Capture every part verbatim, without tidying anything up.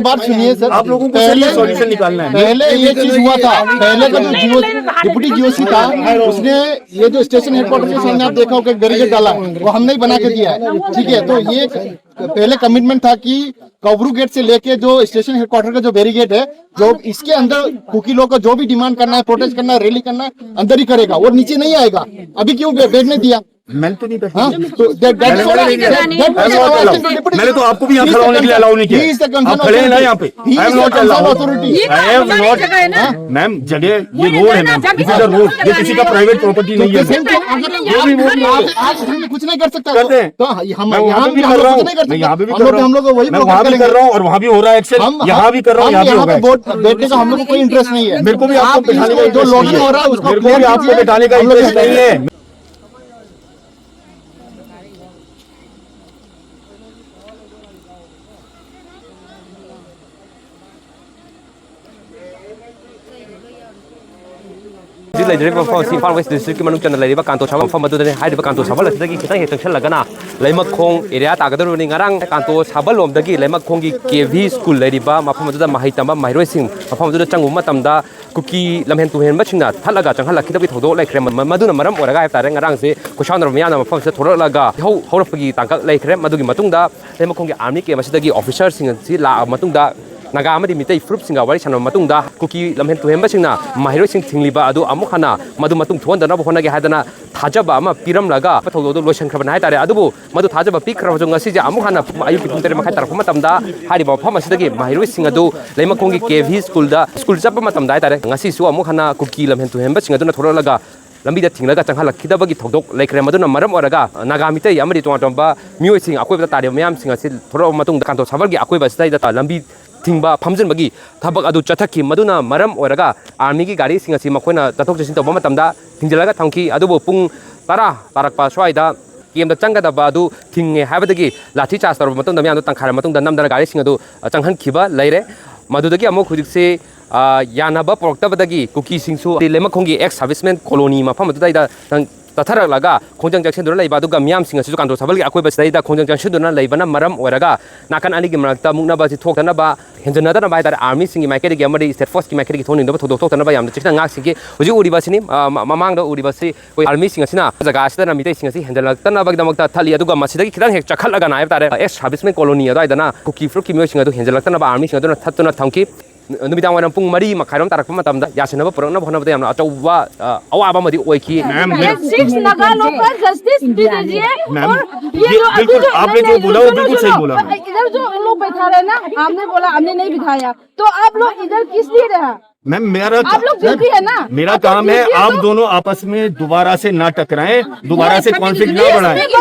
बात सुनिए सर। आप लोगों को सर ये पहले, सॉल्यूशन निकालना है। पहले ये चीज हुआ था, पहले का जो जीओ, डिप्टी जीओसी था, उसने ये जो स्टेशन हेडक्वार्टर के सामने आप देखा होगा एक बैरिकेड डाला, वो हमने ही बना के दिया है। ठीक है, तो ये पहले कमिटमेंट था कि कवरू गेट से लेके जो स्टेशन हेडक्वार्टर का जो बैरिकेड है, जो इसके अंदर कुकी लोग का जो भी डिमांड करना है, प्रोटेस्ट करना है, रैली करना है, अंदर ही करेगा, वो नीचे नहीं आएगा। अभी क्यों बे-, बैठने दिया? मैंने तो नहीं बैठा। हाँ? तो that, that मैंने is what मैंने I, नहीं that, that was मैंने what I तो asked the deputy मैंने तो आपको भी यहाँ खड़ा होने के लिए अलाउ नहीं किया। He is the concerned आप खड़े हैं ना authority. यहाँ पे। He I am is the not allowed. Concerned authority. ये तो I am अपनी not जगह है ना। Ma'am, जगह ये रोड है ma'am, this is the road, ये किसी का प्राइवेट प्रॉपर्टी नहीं है। तो same thing, अगर ये भी वो नहीं है। आज, आज हम कुछ नहीं कर सकता। करते हैं। तो हम मैं वहाँ यहाँ पे भी भी कर हम रहा लोग हूँ, कुछ नहीं कर मैं सकते। यहाँ पे भी हम कर लोग रहा हम हूँ, लोग वही मैं वहाँ भी कर रहा हूँ और वहाँ भी हो रहा है एक्शन, हम यहाँ भी कर रहा हूँ, हम यहाँ भी यहाँ होगा पे एक्शन। वोट बैठने का हम लोग को कोई इंटरेस्ट नहीं है। मेरे को भी आपको आप बिठाने का इसको जो इंटरेस्ट नहीं लॉगिन है। हो रहा है उसको मेरे को भी क्लियर आपको कीजिए। बिठाने का हम लोग इंटरेस्ट नहीं है। ꯍꯧꯖꯤꯛ ꯂꯩꯖꯔꯤꯕ ꯃꯐꯝ ꯑꯁꯤ ꯏꯝꯐꯥꯜ ꯋꯦꯁ ꯗꯤꯁꯇ꯭ꯔꯤꯛꯀꯤ ꯃꯅꯨꯡ ꯆꯟꯅ ꯂꯩꯔꯤꯕ ꯀꯥꯟꯇꯣ ꯁꯥꯕꯜ ꯃꯐꯝ ꯑꯗꯨꯗꯅꯤ꯫ ꯍꯥꯏꯔꯤꯕ ꯀꯥꯟꯇꯣ ꯁꯥꯕꯜ ꯑꯁꯤꯗꯒꯤ ꯈꯤꯇꯪ ꯍꯦꯛ ꯆꯪꯁꯤꯜꯂꯒꯅ ꯂꯩꯃꯈꯣꯡ ꯑꯦꯔꯤꯌꯥ ꯇꯥꯒꯗꯧꯔꯤꯕꯅꯤ꯫ ꯉꯔꯥꯡ ꯀꯥꯟꯇꯣ ꯁꯥꯕꯜ ꯂꯣꯝꯗꯒꯤ ꯂꯩꯃꯈꯣꯡꯒꯤ ꯀꯦ ꯚꯤ ꯁ꯭ꯀꯨꯜ ꯂꯩꯔꯤꯕ ꯃꯐꯝ ꯑꯗꯨꯗ ꯃꯍꯩ ꯇꯝꯕ ꯃꯍꯩꯔꯣꯏꯁꯤꯡ ꯃꯐꯝ ꯑꯗꯨꯗ ꯆꯪꯉꯨꯕ ꯃꯇꯝꯗ ꯀꯨꯀꯤ ꯂꯝꯍꯦꯟ ꯇꯨꯍꯦꯟꯕꯁꯤꯡꯅ ꯊꯠꯂꯒ ꯆꯪꯍꯜꯂꯛꯈꯤꯗꯕꯒꯤ ꯊꯧꯗꯣꯛ ꯂꯩꯈ꯭ꯔꯦ꯫ ꯃ-, ꯃꯗꯨꯅ ꯃꯔꯝ ꯑꯣꯏꯔꯒ ꯍꯥꯏꯕ ꯇꯥꯔꯦ, ꯉꯔꯥꯡꯁꯦ ꯈꯨꯠꯁꯥꯎꯅꯔꯕ ꯃꯤꯌꯥꯝꯅ ꯃꯐꯝꯁꯤꯗ ꯊꯣꯛꯂꯛꯂꯒ ꯏꯍꯧ ꯍꯧꯔꯛꯄꯒꯤ ꯇꯥꯡꯀꯛ ꯂꯩꯈ꯭ꯔꯦ꯫ ꯃꯗꯨꯒꯤ ꯃꯇꯨꯡꯗ ꯂꯩꯃꯈꯣꯡꯒꯤ ꯑꯥꯔꯃꯤ ꯀꯦꯝ ꯑꯁꯤꯗꯒꯤ ꯑꯣꯐꯤꯁꯥꯔꯁꯤꯡ ꯑꯁꯤ ꯂꯥꯛꯑꯕ ꯃꯇꯨꯡꯗ ꯅꯥꯒꯥ ꯑꯃꯗꯤ ꯃꯤꯇꯩ ꯐꯨꯔꯨꯞꯁꯤꯡꯒ ꯋꯥꯔꯤ ꯁꯥꯟꯅꯕ ꯃꯇꯨꯡꯗ ꯀꯨꯀꯤ ꯂꯝꯍꯦꯟ ꯇꯨꯍꯦꯟꯕꯁꯤꯡꯅ ꯃꯍꯩꯔꯣꯏꯁꯤꯡ ꯊꯤꯡꯂꯤꯕ ꯑꯗꯨ ꯑꯃꯨꯛ ꯍꯟꯅ ꯃꯗꯨ ꯃꯇꯨꯡ ꯊꯣꯛꯍꯟꯗꯅꯕ ꯍꯣꯠꯅꯒꯦ ꯍꯥꯏꯗꯅ ꯊꯥꯖꯕ ꯑꯃ ꯄꯤꯔꯝꯂꯒ ꯊꯧꯗꯣꯛ ꯑꯗꯨ ꯂꯣꯏꯁꯤꯟꯈ꯭ꯔꯕꯅꯤ ꯍꯥꯏ ꯇꯥꯔꯦ꯫ ꯑꯗꯨꯕꯨ ꯃꯗꯨ ꯊꯥꯖꯕ ꯄꯤꯈ꯭ꯔꯕꯁꯨ ꯉꯁꯤꯁꯦ ꯑꯃꯨꯛ ꯍꯟꯅ ꯑꯌꯨꯛꯀꯤ ꯄꯨꯡ ꯇꯔꯦꯠ ꯃꯈꯥꯏ ꯇꯥꯔꯛꯄ ꯃꯇꯝꯗ ꯍꯥꯏꯔꯤꯕ ꯃꯐꯝ ꯑꯁꯤꯗꯒꯤ ꯃꯍꯩꯔꯣꯏꯁꯤꯡ ꯑꯗꯨ ꯂꯩꯃꯈꯣꯡꯒꯤ ꯀꯦ ꯚꯤ ꯁ꯭ꯀꯨꯜꯗ ꯁ꯭ꯀꯨꯜ ꯆꯠꯄ ꯃꯇꯝꯗ ꯍꯥꯏ ꯇꯥꯔꯦ, ꯉꯁꯤꯁꯨ ꯑꯃꯨꯛ ꯍꯟꯅ ꯀꯨꯀꯤ ꯂꯝꯍꯦꯟ ꯇꯨꯍꯦꯟꯕꯁꯤꯡ ꯑꯗꯨꯅ ꯊꯣꯔꯛꯂꯒ ꯂꯝꯕꯤꯗ ꯊꯤꯡꯂꯒ ꯆꯪꯍꯜꯂꯛꯈꯤꯗꯕꯒꯤ ꯊꯧꯗꯣꯛ ꯂꯩꯈ꯭ꯔꯦ꯫ ꯃꯗꯨꯅ ꯃꯔꯝ ꯑꯣꯏꯔꯒ ꯅꯥꯒꯥ ꯃꯤꯇꯩ ꯑꯃꯗꯤ ꯇꯣꯉꯥꯟ ꯇꯣꯉꯥꯟꯕ ꯃꯤꯑꯣꯏꯁꯤꯡ ꯑꯀꯣꯏꯕꯗ ꯇꯥꯔꯤꯕ ꯃꯤꯌꯥꯝꯁꯤꯡ ꯑꯁꯤ ꯊꯣꯔꯛꯂꯕ ꯃꯇꯨꯡꯗ ꯀꯥꯟꯇꯣ ꯁꯥꯕꯜꯒꯤ ꯑꯀꯣꯏꯕ ꯑꯁꯤꯗꯩꯗ ꯂꯝꯕꯤ ꯊꯤꯡꯕ ꯐꯝꯖꯤꯟꯕꯒꯤ ꯊꯕꯛ ꯑꯗꯨ ꯆꯠꯊꯈꯤ꯫ ꯃꯗꯨꯅ ꯃꯔꯝ ꯑꯣꯏꯔꯒ ꯑꯥꯔꯃꯤꯒꯤ ꯒꯥꯔꯤꯁꯤꯡ ꯑꯁꯤ ꯃꯈꯣꯏꯅ ꯆꯠꯊꯣꯛ ꯆꯠꯁꯤꯟ ꯇꯧꯕ ꯃꯇꯝꯗ ꯊꯤꯡꯖꯤꯜꯂꯒ ꯊꯝꯈꯤ꯫ ꯑꯗꯨꯕꯨ ꯄꯨꯡ ꯇꯔꯥ ꯇꯥꯔꯛꯄ ꯁ꯭ꯋꯥꯏꯗ ꯀꯦꯝꯗ ꯆꯪꯒꯗꯕ ꯑꯗꯨ ꯊꯤꯡꯉꯦ ꯍꯥꯏꯕꯗꯒꯤ ꯂꯥꯊꯤ ꯆꯥꯔꯖ ꯇꯧꯔꯕ ꯃꯇꯨꯡꯗ ꯃꯌꯥꯝꯗꯣ ꯇꯪꯈꯥꯏꯔꯕ ꯃꯇꯨꯡꯗ ꯅꯝꯗꯅ ꯒꯥꯔꯤꯁꯤꯡ ꯑꯗꯨ, ꯑ, ꯆꯪꯍꯟꯈꯤꯕ ꯂꯩꯔꯦ꯫ ꯃꯗꯨꯗꯒꯤ ꯑꯃꯨꯛ ꯍꯧꯖꯤꯛꯁꯦ, ꯑ, ꯌꯥꯅꯕ ꯄꯨꯔꯛꯇꯕꯗꯒꯤ ꯀꯨꯀꯤꯁꯤꯡꯁꯨ ꯂꯩꯃꯈꯣꯡꯒꯤ ꯑꯦꯛꯁ ꯁꯥꯔꯚꯤꯁꯃꯦꯟ ꯀꯣꯂꯣꯅꯤ ꯃꯐꯝ ꯑꯗꯨꯗꯩꯗ ꯅꯪ ꯆꯠꯊꯔꯛꯂꯒ ꯈꯣꯡꯖꯪ ꯆꯪꯁꯤꯟꯗꯨꯅ ꯂꯩꯕ, ꯑꯗꯨꯒ ꯃꯤꯌꯥꯝꯁꯤꯡ ꯑꯁꯤꯁꯨ ꯀꯥꯟꯇꯣ ꯁꯕꯜꯒꯤ ꯑꯀꯣꯏꯕꯁꯤꯗꯩꯗ ꯈꯣꯡꯖꯪ ꯆꯪꯁꯤꯟꯗꯨꯅ ꯂꯩꯕꯅ ꯃꯔꯝ ꯑꯣꯏꯔꯒ ꯅꯥꯀꯟ ꯑꯅꯤꯒꯤ ꯃꯔꯛꯇ ꯃꯨꯛꯅꯕ ꯑꯁꯤ ꯊꯣꯛꯇꯅꯕ, ꯍꯦꯟꯖꯟꯅꯗꯅꯕ ꯍꯥꯏꯇꯥꯔꯦ, ꯑꯥꯔꯃꯤꯁꯤꯡꯒꯤ ꯃꯥꯏꯀꯩꯗꯒꯤ ꯑꯃꯗꯤ state forceꯀꯤ ꯃꯥꯏꯀꯩꯗꯒꯤ ꯊꯣꯛꯅꯤꯡꯗꯕ ꯊꯧꯗꯣꯛ ꯊꯣꯛꯇꯅꯕ ꯌꯥꯝꯅ ꯆꯦꯛꯁꯤꯟꯅ ꯉꯥꯛꯁꯤꯡꯒꯤ꯫ ꯍꯧꯖꯤꯛ ꯎꯔꯤꯕꯁꯤꯅꯤ, ꯑ, ꯃ-, ꯃꯃꯥꯡꯗ ꯎꯔꯤꯕꯁꯤ ꯑꯩꯈꯣꯏ ꯑꯥꯔꯃꯤꯁꯤꯡ ꯑꯁꯤꯅ ꯖꯒꯥ ꯑꯁꯤꯗꯅ ꯃꯤꯇꯩꯁꯤꯡ ꯑꯁꯤ ꯍꯦꯟꯖꯜꯂꯛꯇꯅꯕꯒꯤꯗꯃꯛꯇ ꯊꯠꯂꯤ꯫ ꯑꯗꯨꯒ ꯃꯁꯤꯗꯒꯤ ꯈꯤꯇꯪ ꯍꯦꯛ ꯆꯈꯠꯂꯒꯅ ꯍꯥꯏꯕ ꯇꯥꯔꯦ, ex serviceman colony ꯑꯗꯨꯋꯥꯏꯗꯅ ꯀꯨꯀꯤ ꯐꯨꯔꯨꯞꯀꯤ ꯃꯤꯑꯣꯏꯁꯤꯡ ꯑꯗꯨ ꯍꯦꯟꯖꯜꯂꯛꯇꯅꯕ ꯑꯥꯔꯃꯤꯁꯤꯡ ꯑꯗꯨꯅ ꯊꯠꯇꯨꯅ ꯊꯝꯈꯤ꯫ ꯅꯨꯃꯤꯗꯥꯡ ꯋꯥꯏꯔꯝ ꯄꯨꯡ ꯃꯔꯤ ꯃꯈꯥꯏꯔꯣꯝ ꯇꯥꯔꯛꯄ ꯃꯇꯝꯗ ꯌꯥꯁꯤꯟꯅꯕ ꯄꯨꯔꯛꯅꯕ ꯍꯣꯠꯅꯕꯗ ꯌꯥꯝꯅ ꯑꯆꯧꯕ, ꯑ, ꯑꯋꯥꯕ ꯑꯃꯗꯤ ꯑꯣꯏꯈꯤ꯫ मैम, मैम, सिक्स नगा लोग का जस्टिस भी दीजिए। मैम, और ये ये जो अभी बिल्कुल, जो आपने नहीं, जो बोला, वो नहीं, बिल्कुल सुनो, सही बोला। इधर जो इन लोग बैठा रहे ना, आपने बोला, हमने नहीं बिठाया, तो आप लोग इधर किस लिए रहा? मैम, मेरा आप लोग ड्यूटी है ना? मेरा आप लोग काम है, ड्यूटी है आप तो दोनों आपस में दोबारा से ना टकराएं, दोबारा से कॉन्फ्लिक्ट ना बढ़ाएं।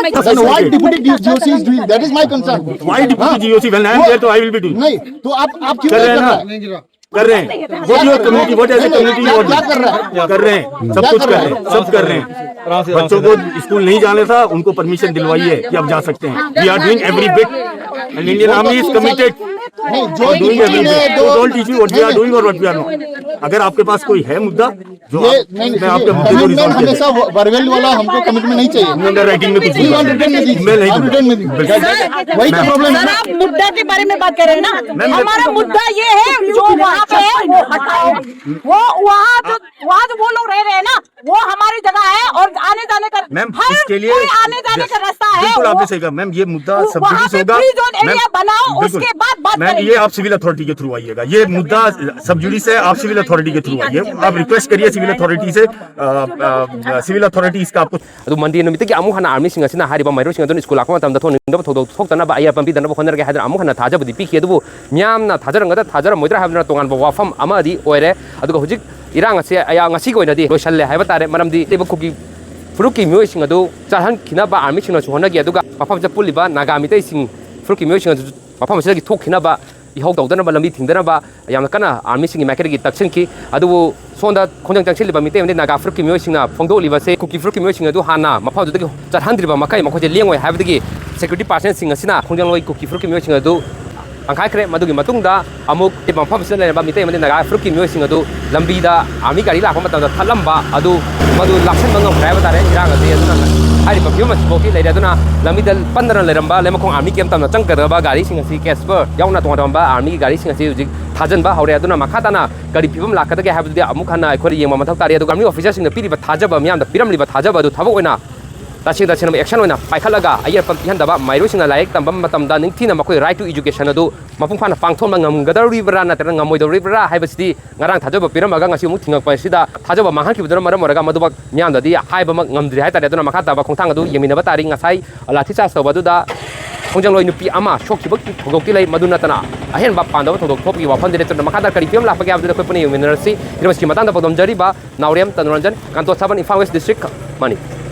Then why deputy D G O C is doing? That is my concern। Why deputy D G O C? When I am there, तो I will be doing। नहीं, तो आप, आप क्यों कर रहे हैं ना? कर रहे हैं। What your community, what as a community you are doing? कर रहे हैं, सब कुछ कर रहे हैं, सब कर रहे हैं। बच्चों को स्कूल नहीं जाने था, उनको परमिशन दिलवाई है कि आप जा सकते हैं। We are doing every bit and Indian Army is committed for doing every bit। So don't teach me what we are doing or what we are not। अगर आपके पास कोई है मुद्दा, जो ये आप, नहीं, मैं आपके मुद्दे को कमिटमेंट रिजॉल्व कर हमेशा वर्बल वाला, हमको कमिटमेंट नहीं चाहिए। अंडर राइटिंग में कुछ नहीं। रिटर्न में दीजिए। मैं नहीं दूंगा। रिटर्न में दीजिए। बिल्कुल। वही तो प्रॉब्लम है। सर, आप मुद्दा के बारे में बात कर रहे हैं ना। मैम, मैं हमारा मुद्दा ये है, जो वहाँ पे है, वो हटाओ। वो वहाँ जो, वहाँ जो वो लोग रह रहे हैं ना, वो हमारी जगह है और आने जाने का मैम, हर इसके लिए कोई आने जाने का रास्ता है। बिल्कुल, आपने सही कहा मैम, ये मुद्दा वो सब वहाँ जुडिस पे होगा। फ्री जोन मैम, एरिया बनाओ, बिल्कुल। उसके बाद बात मैम, करेंगे। ये आप सिविल अथॉरिटी के थ्रू आइएगा, ये मुद्दा सब जुडिस है, आप सिविल अथॉरिटी के थ्रू आइए, आप रिक्वेस्ट करिए सिविल अथॉरिटी से। सिविल अथॉरिटीज का आपको ꯑꯗꯨ ꯃꯟꯗꯦ ꯅꯨꯃꯤꯠꯇꯒꯤ ꯑꯃꯨꯛ ꯍꯟꯅ ꯑꯥꯔꯃꯤꯁꯤꯡ ꯑꯁꯤꯅ ꯍꯥꯏꯔꯤꯕ ꯃꯍꯩꯔꯣꯏꯁꯤꯡ ꯑꯗꯨꯅ ꯁ꯭ꯀꯨꯜ ꯂꯥꯛꯄ ꯃꯇꯝꯗ ꯊꯣꯛꯅꯤꯡꯗꯕ ꯊꯧꯗꯣꯛ ꯊꯣꯛꯇꯅꯕ, ꯑꯌꯦꯠꯄ ꯄꯤꯗꯅꯕ ꯍꯣꯠꯅꯔꯒꯦ ꯍꯥꯏꯗꯨꯅ ꯑꯃꯨꯛ ꯍꯟꯅ ꯊꯥꯖꯕꯗꯤ ꯄꯤꯈꯤ꯫ ꯑꯗꯨꯕꯨ ꯃꯤꯌꯥꯝꯅ ꯊꯥꯖꯔꯝꯒꯗ꯭ꯔꯥ ꯊꯥꯖꯔꯝꯃꯣꯏꯗ꯭ꯔꯥ ꯍꯥꯏꯕꯗꯨꯅ ꯇꯣꯉꯥꯟꯕ ꯋꯥꯐꯝ ꯑꯃꯗꯤ ꯑꯣꯏꯔꯦ꯫ ꯑꯗꯨꯒ ꯍꯧꯖꯤꯛ ꯏꯔꯥꯡ ꯑꯁꯦ ꯑꯌꯥ-, ꯉꯁꯤꯒꯤ ꯑꯣꯏꯅꯗꯤ ꯂꯣꯏꯁꯜꯂꯦ ꯍꯥꯏꯕ ꯇꯥꯔꯦ꯫ ꯃꯔꯝꯗꯤ ꯂꯩꯕ ꯀꯨꯀꯤ ꯐꯨꯔꯨꯞꯀꯤ ꯃꯤꯑꯣꯏꯁꯤꯡ ꯑꯗꯨ ꯆꯠꯍꯟꯈꯤꯅꯕ ꯑꯥꯔꯃꯤꯁꯤꯡꯅꯁꯨ ꯍꯣꯠꯅꯈꯤ꯫ ꯑꯗꯨꯒ ꯃꯐꯝꯁꯤꯗ ꯄꯨꯜꯂꯤꯕ ꯅꯥꯒꯥ ꯃꯤꯇꯩꯁꯤꯡ ꯐꯨꯔꯨꯞꯀꯤ ꯃꯤꯑꯣꯏꯁꯤꯡ ꯑꯗꯨꯁꯨ ꯃꯐꯝ ꯑꯁꯤꯗꯒꯤ ꯊꯣꯛꯈꯤꯅꯕ, ꯏꯍꯧ ꯇꯧꯗꯅꯕ, ꯂꯝꯕꯤ ꯊꯤꯡꯗꯅꯕ ꯌꯥꯝꯅ ꯀꯟꯅ ꯑꯥꯔꯃꯤꯁꯤꯡꯒꯤ ꯃꯥꯏꯀꯩꯗꯒꯤ ꯇꯛꯁꯤꯟꯈꯤ꯫ ꯑꯗꯨꯕꯨ ꯁꯣꯝꯗ ꯈꯣꯡꯖꯪ ꯆꯪꯁꯤꯜꯂꯤꯕ ꯃꯤꯇꯩ ꯑꯃꯗꯤ ꯅꯥꯒꯥ ꯐꯨꯔꯨꯞꯀꯤ ꯃꯤꯑꯣꯏꯁꯤꯡꯅ ꯐꯣꯡꯗꯣꯛꯂꯤꯕꯁꯦ, ꯀꯨꯀꯤ ꯐꯨꯔꯨꯞꯀꯤ ꯃꯤꯑꯣꯏꯁꯤꯡ ꯑꯗꯨ ꯍꯥꯟꯅ ꯃꯐꯝ ꯑꯗꯨꯗꯒꯤ ꯆꯠꯍꯟꯗ꯭ꯔꯤꯕ ꯃꯈꯩ ꯃꯈꯣꯏꯁꯦ ꯂꯦꯡꯉꯣꯏ ꯍꯥꯏꯕꯗꯒꯤ ꯁꯦꯀ꯭ꯌꯨꯔꯤꯇꯤ ꯄꯥꯔꯁꯟꯁꯤꯡ ꯑꯁꯤꯅ ꯈꯣꯡꯖꯪꯂꯣꯏ ꯀꯨꯀꯤ ꯐꯨꯔꯨꯞꯀꯤ ꯃꯤꯑꯣꯏꯁꯤꯡ ꯑꯗꯨ ꯇꯪꯈꯥꯏꯈ꯭ꯔꯦ꯫ ꯃꯗꯨꯒꯤ ꯃꯇꯨꯡꯗ ꯑꯃꯨꯛ ꯃꯐꯝ ꯑꯁꯤꯗ ꯂꯩꯔꯝꯕ ꯃꯤꯇꯩ ꯑꯃꯗꯤ ꯅꯥꯒꯥ ꯐꯨꯔꯨꯞꯀꯤ ꯃꯤꯑꯣꯏꯁꯤꯡ ꯑꯗꯨ ꯂꯝꯕꯤꯗ ꯑꯥꯔꯃꯤ ꯒꯥꯔꯤ ꯂꯥꯛꯄ ꯃꯇꯝꯗ ꯊꯠꯂꯝꯕ ꯑꯗꯨ ꯃꯗꯨ ꯂꯥꯛꯁꯟꯕ ꯉꯝꯈ꯭ꯔꯦ ꯍꯥꯏꯕ ꯇꯥꯔꯦ ꯏꯔꯥꯡ ꯑꯁꯤ꯫ ꯑꯗꯨꯅ ꯍꯥꯏꯔꯤꯕ ꯐꯤꯕꯝ ꯑꯁꯤꯐꯥꯎꯗꯤ ꯂꯩꯔꯦ꯫ ꯑꯗꯨꯅ ꯂꯝꯕꯤꯗ ꯄꯟꯗꯅ ꯂꯩꯔꯝꯕ ꯂꯩꯃꯈꯣꯡ ꯑꯥꯔꯃꯤ ꯀꯦꯝꯞ ꯇꯝꯅ ꯆꯪꯒꯗꯕ ꯒꯥꯔꯤꯁꯤꯡ ꯑꯁꯤ ꯀꯦꯁꯄꯔ ꯌꯥꯎꯅ ꯇꯣꯉꯥꯟ ꯇꯣꯉꯥꯟꯕ ꯑꯥꯔꯃꯤꯒꯤ ꯒꯥꯔꯤꯁꯤꯡ ꯑꯁꯤ ꯍꯧꯖꯤꯛ ꯊꯥꯖꯤꯟꯕ ꯍꯧꯔꯦ꯫ ꯑꯗꯨꯅ ꯃꯈꯥ ꯇꯥꯅ ꯀꯔꯤ ꯐꯤꯕꯝ ꯂꯥꯛꯀꯗꯒꯦ ꯍꯥꯏꯕꯗꯨꯗꯤ ꯑꯃꯨꯛ ꯍꯟꯅ ꯑꯩꯈꯣꯏꯅ ꯌꯦꯡꯕ ꯃꯊꯧ ꯇꯥꯔꯤ꯫ ꯑꯗꯨꯒ ꯑꯥꯔꯃꯤ ꯑꯣꯐꯤꯁꯔꯁꯤꯡꯅ ꯄꯤꯔꯤꯕ ꯊꯥꯖꯕ, ꯃꯤꯌꯥꯝꯗ ꯄꯤꯔꯝꯂꯤꯕ ꯊꯥꯖꯕ ꯑꯗꯨ ꯊꯕꯛ ꯑꯣꯏꯅ ꯇꯁꯦꯡ ꯇꯁꯦꯡꯅ ꯑꯦꯛꯁꯟ ꯑꯣꯏꯅ ꯄꯥꯏꯈꯠꯂꯒ ꯑꯌꯦꯠꯄ ꯄꯤꯍꯟꯗꯕ, ꯃꯍꯩꯔꯣꯏꯁꯤꯡꯅ ꯂꯥꯏꯔꯤꯛ ꯇꯝꯕ ꯃꯇꯝꯗ ꯅꯤꯡꯊꯤꯅ ꯃꯈꯣꯏ right to education ꯑꯗꯨ ꯃꯄꯨꯡ ꯐꯥꯅ ꯄꯥꯡꯊꯣꯛꯅ ꯉꯝꯒꯗꯧꯔꯤꯕ꯭ꯔꯥ ꯅꯠꯇ꯭ꯔꯒ ꯉꯝꯃꯣꯏꯗꯧꯔꯤꯕ꯭ꯔꯥ ꯍꯥꯏꯕꯁꯤꯗꯤ ꯉꯔꯥꯡ ꯊꯥꯖꯕ ꯄꯤꯔꯝꯃꯒ ꯉꯁꯤ ꯑꯃꯨꯛ ꯊꯤꯡꯉꯛꯄ ꯑꯁꯤꯗ ꯊꯥꯖꯕ ꯃꯥꯡꯍꯟꯈꯤꯕꯗꯨꯅ ꯃꯔꯝ ꯑꯣꯏꯔꯒ ꯃꯗꯨꯃꯛ ꯃꯤꯌꯥꯝꯗꯗꯤ ꯍꯥꯏꯕꯃꯛ ꯉꯝꯗ꯭ꯔꯤ ꯍꯥꯏꯇꯥꯔꯦ꯫ ꯑꯗꯨꯅ ꯃꯈꯥ ꯇꯥꯕ ꯈꯣꯡꯊꯥꯡ ꯑꯗꯨ ꯌꯦꯡꯃꯤꯟꯅꯕ ꯇꯥꯔꯤ꯫ ꯉꯁꯥꯏ ꯂꯥꯊꯤ ꯆꯥꯔꯖ ꯇꯧꯕ ꯑꯗꯨꯗ ꯈꯣꯡꯖꯪꯂꯣꯏ ꯅꯨꯄꯤ ꯑꯃ ꯁꯣꯛꯈꯤꯕꯒꯤ ꯊꯧꯗꯣꯛꯇꯤ ꯂꯩ꯫ ꯃꯗꯨ ꯅꯠꯇꯅ ꯑꯍꯦꯟꯕ ꯄꯥꯝꯗꯕ ꯊꯧꯗꯣꯛ ꯊꯣꯛꯄꯒꯤ ꯋꯥꯐꯝꯗꯤ ꯂꯩꯇꯅ ꯃꯈꯥ ꯇꯥꯅ ꯀꯔꯤ ꯐꯤꯕꯝ ꯂꯥꯛꯄꯒꯦ ꯍꯥꯏꯕꯗꯨꯗꯤ ꯑꯩꯈꯣꯏ ꯄꯨꯟꯅ ꯌꯦꯡꯃꯤꯟꯅꯔꯁꯤ꯫ ꯍꯤꯔꯝ ꯑꯁꯤꯒꯤ ꯃꯇꯥꯡꯗ ꯄꯥꯎꯗꯝꯖꯔꯤꯕ ꯅꯥꯎꯔꯦꯝ ꯇꯅꯨꯔꯟꯖꯟ, ꯀꯥꯟꯇꯣ ꯁꯥꯕꯟ, ꯏꯝꯐꯥꯜ ꯋꯦꯁ ꯗꯤꯁꯇ꯭ꯔꯤꯛ, ꯃꯅꯤꯄꯨꯔ꯫